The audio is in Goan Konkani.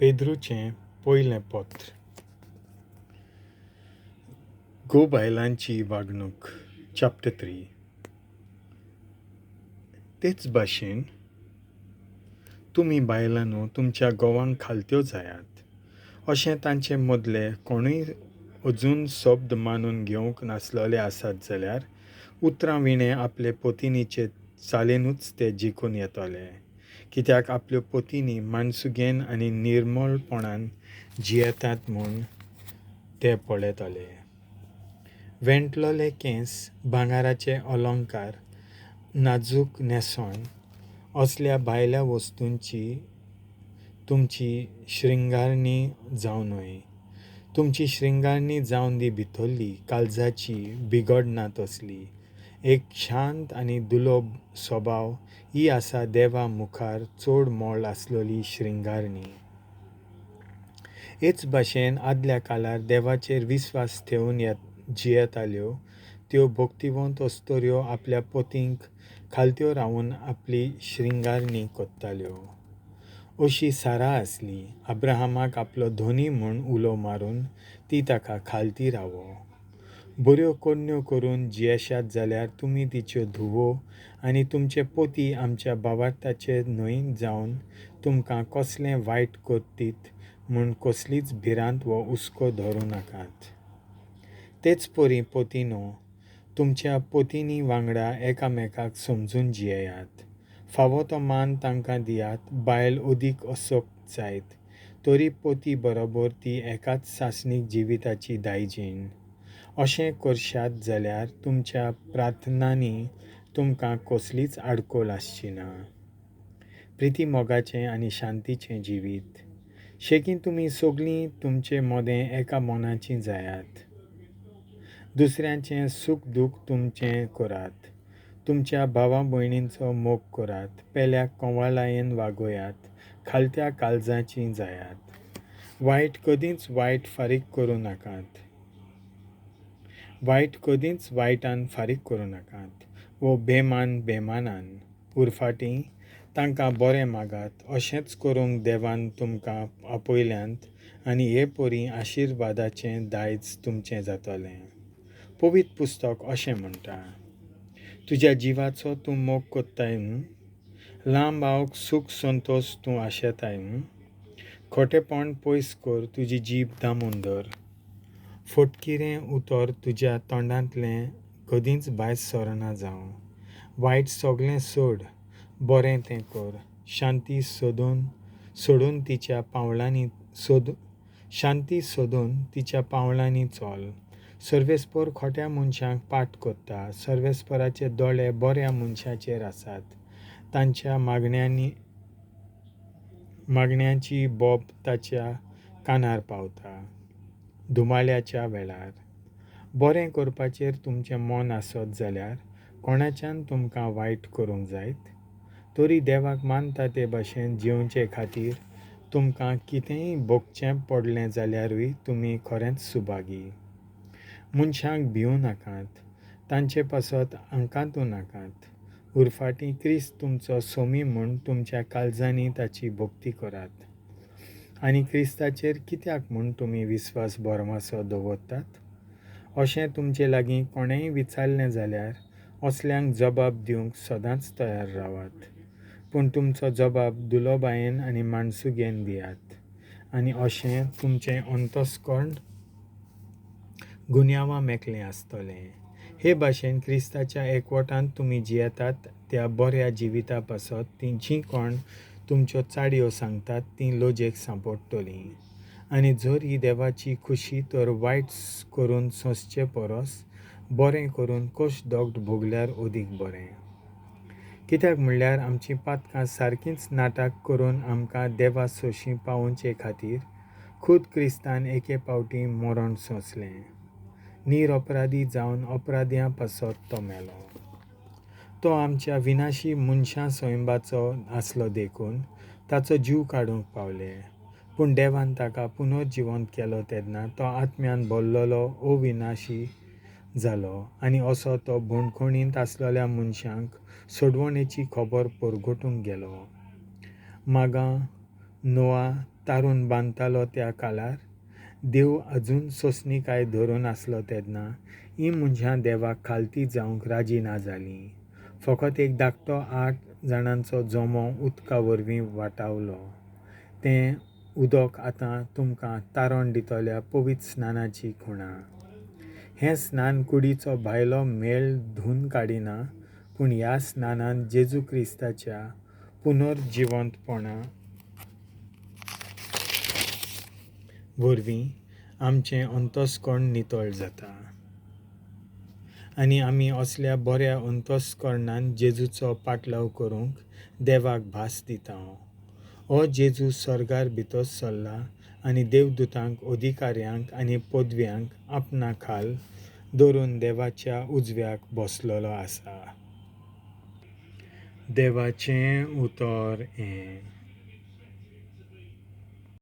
पेद्रूचें पयलें पत्र. घोव बायलांची वागणूक, चॅप्टर 3. तेच भाशेन तुमी बायलांनो तुमच्या घोवांक खालत्यो जायात, अशें तांचे मदले कोणूय अजून शब्द मानून घेवंक नासलेले आसत जाल्यार उतरां विणें आपले पतिनीचे चालेनूच ते जिखून येतले. कित्याक आपल्यो पतिनी माणसुगेन आनी निर्मळपणान जियेतात म्हूण ते पळयतले. वेंटलोले केंस, भांगराचे अलंकार, नाजूक न्हेसण असल्या भायल्या वस्तूंची तुमची श्रृंगारणी जावं न्हय. तुमची श्रृंगारणी जावन दी भितरली, काळजाची, बिगडना तसली एक शांत आनी दुलोब स्वभाव ही आसा देवा मुखार चड मोल आसलेली श्रृंगारणी. हेच भाशेन आदल्या काळार देवाचेर विस्वास ठेवून जियेताल्यो त्यो भक्तिवंत अस्तुऱ्यो आपल्या पतींक खालत्यो रावन आपली श्रृंगारणी करताल्यो. अशी सारा आसली, अब्राहमाक आपलो धनी म्हूण उलो मारून ती ताका खालती रावो. बऱ्यो करण्यो करून जियेशात जाल्यार तुमी तिच्यो धुवो आनी तुमचे पती आमच्या भावार्थाचे न्हय जावन तुमकां कसलें वायट करतीत म्हूण कसलीच भिरांत वो हुस्को धरूं नाकात. तेच परी पतीनो तुमच्या पतिनी वांगडा एकामेकाक समजून जियेयात. फावो तो मान तांकां दियात. बायल अदीक असक्त जायत तरी पती बरोबर ती एकाच सासणीक जिविताची दायजीण. अशें करशात जाल्यार तुमच्या प्रार्थनांनी तुमकां कसलीच आडखळ आसची ना. प्रिती मोगाचें आनी शांतीचें जिवीत. शेकीं तुमी सगळीं तुमचे मदें एका मनाचीं जायात. दुसऱ्यांचें सूख दूख तुमचें करात. तुमच्या भावा भयणींचो मोग करात. पेल्याक कंवळायेन वागयात. खालत्या काळजाचीं जायात. वायट कदींच वायट फारीक करूं नाकात. वायट कदींच वायटान फारीक करूं नाकात वो बेमान बेमानान. उरफाटीं तांकां बरें मागात. अशेंच करूंक देवान तुमकां आपयल्यांत आनी हे परी आशिर्वादाचें दायज तुमचें जातलें. पवित्र पुस्तक अशें म्हणटा, तुज्या जिवाचो तूं मोग कोत्ताय न्हू, लांब आवक सूख संतोश तूं आशेताय न्हू. खोटेपण पयस कर, तुजी जीब दामून धर. फटकिरें उतर तुज्या तोंडांतलें कदींच भायर सरना जावं. वायट सगळें सोड, बरें तें कर. शांती सोदून सोडून तिच्या पावलांनी सोद शांती सोदून तिच्या पावलांनी चल. सर्वेस्पर खोट्या मनशांक पाट करता. सर्वेस्पराचे दोळे बऱ्या मनशाचेर आसात. तांच्या मागण्यांची बोब ताच्या कानार पावता. धुमाळ्याच्या वेळार बरें करपाचेर तुमचें मन आसत जाल्यार कोणाच्यान तुमकां वायट करूंक जायत? तरी देवाक मानता ते भाशेन जिवचे खातीर तुमकां कितेंय भोगचें पडलें जाल्यारूय तुमी खरेंच सुभागी. मनशांक भिवूं नाकात, तांचे पासत आकांतूं नाकात. उरफाटीं क्रिस्त तुमचो सोमी म्हूण तुमच्या काळजांनी ताची भक्ती करात. आनी क्रिस्ताचेर कित्याक म्हूण तुमी विस्वास भरमासो दवरतात? अशें तुमचे लागीं कोणेंय विचारलें जाल्यार असल्यांक जबाब दिवंक सदांच तयार रावात. पूण तुमचो जबाब दुलोबायेन आनी माणसुगेन दियात. आनी अशें तुमचें अंतस्कर्ण गुन्यांवां मेकळें आसतलें. हे भाशेन क्रिस्ताच्या एकवटांत तुमी जियेतात त्या बऱ्या जिविता पासत तीं जीं कोण तुमच्यो चाडयो सांगतात तीं लजेक सांपडटलीं. आनी जर ही देवाची खुशी तर वायट करून सोंसचे परस बरें करून कश्ट दग्द भोगल्यार अदीक बरें. कित्याक म्हणल्यार आमचीं पातकां सारकींच नाटक करून आमकां देवा सोशी पावोवचे खातीर खुद क्रिस्तान एके पावटी मरण सोंसलें. निरअपराधी जावन अपराध्यां पासत तो मेलो. तो आमच्या विनाशी मनशां सैंबाचो आसलो देखून ताचो जीव काडूंक पावले. पूण देवान ताका पुनर्जिवंत केलो तेन्ना तो आत्म्यान भरलेलो अविनाशी जालो आनी असो तो बंदखणींत आसलेल्या मनशांक सोडवणेची खबर परगटूंक गेलो. मागां नोआ तारून बांदतालो त्या काळार देव अजून सोंसणीकाय धरून आसलो तेन्ना हीं मनशां देवाक खालती जावंक राजी ना जालीं. फकत एक धाकटो 8 जाणांचो जमो उदका वरवीं वाटावलो. तें उदक आतां तुमकां तारण दितल्या पवित्र स्नानाची खुणा. हें स्नान कुडीचो भायलो मेळ धुवन काडिना, पूण ह्या स्नानान जेजू क्रिस्ताच्या पुनर्जिवंतपणा वरवीं आमचें अंतस्कर्ण नितळ जाता. आनी आमी असल्या बऱ्या अंतस्कर्णान जेजूचो पाटलाव करूंक देवाक भास दिता. हो जेजू सर्गार भितर सरला आनी देवदूतांक, अधिकाऱ्यांक आनी पदव्यांक आपणा खाल धरून देवाच्या उजव्याक बसलेलो आसा. देवाचें उतर हें.